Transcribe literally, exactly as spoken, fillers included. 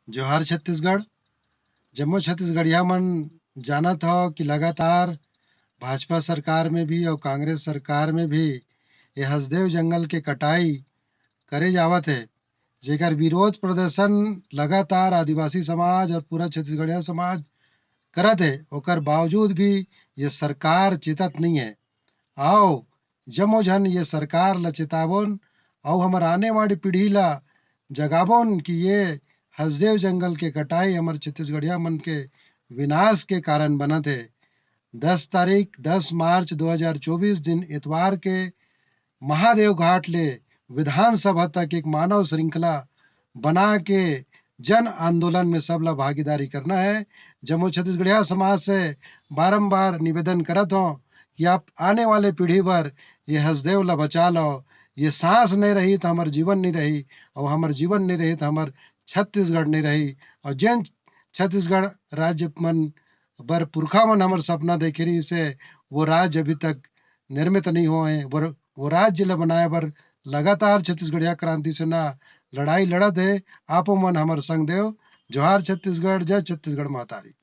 जोहार छत्तीसगढ़। जम्मो छत्तीसगढ़िया मन जानत हव कि लगातार भाजपा सरकार में भी अउ कांग्रेस सरकार में भी ये हसदेव जंगल के कटाई करे जावत हे, जेकर विरोध प्रदर्शन लगातार आदिवासी समाज अउ पूरा छत्तीसगढ़िया समाज करत हे, ओकर बावजूद भी ये सरकार चेतत नइ हे। आओ, जम्मो झन ये सरकार ल चेताबोन अउ हमर आने वाली पीढ़ी ल जगाबोन कि ये हसदेव जंगल के कटाई हमर छत्तीसगढ़िया मन के विनाश के कारण बनत हे। दस तारीख, दस मार्च दो हज़ार चउबीस दिन एतवार के महादेव घाट ले विधानसभा तक एक मानव श्रृंखला बना के जन आंदोलन में सबला भागीदारी करना हे। जम्मो छत्तीसगढ़िया समाज से बारंबार निवेदन करत हौं कि आप आने वाले पीढ़ी बर ये हसदेव ला बचा लव। ये सांस नइ रही त हमर जीवन नइ रही, अउ हमर जीवन नइ रही त हमर छत्तीसगढ़ नइ रही। अउ जेन छत्तीसगढ़ राज्य मन बर पुरखा मन हमर सपना देखे रहिस हे, वो राज्य अभी तक निर्मित नइ होए हे। वो, वो राज्य ल बनाए बर लगातार छत्तीसगढ़िया क्रांति सेना लड़ाई लड़त हे। आपो मन हमर संग देव। जोहार छत्तीसगढ़, जय छत्तीसगढ़ महतारी।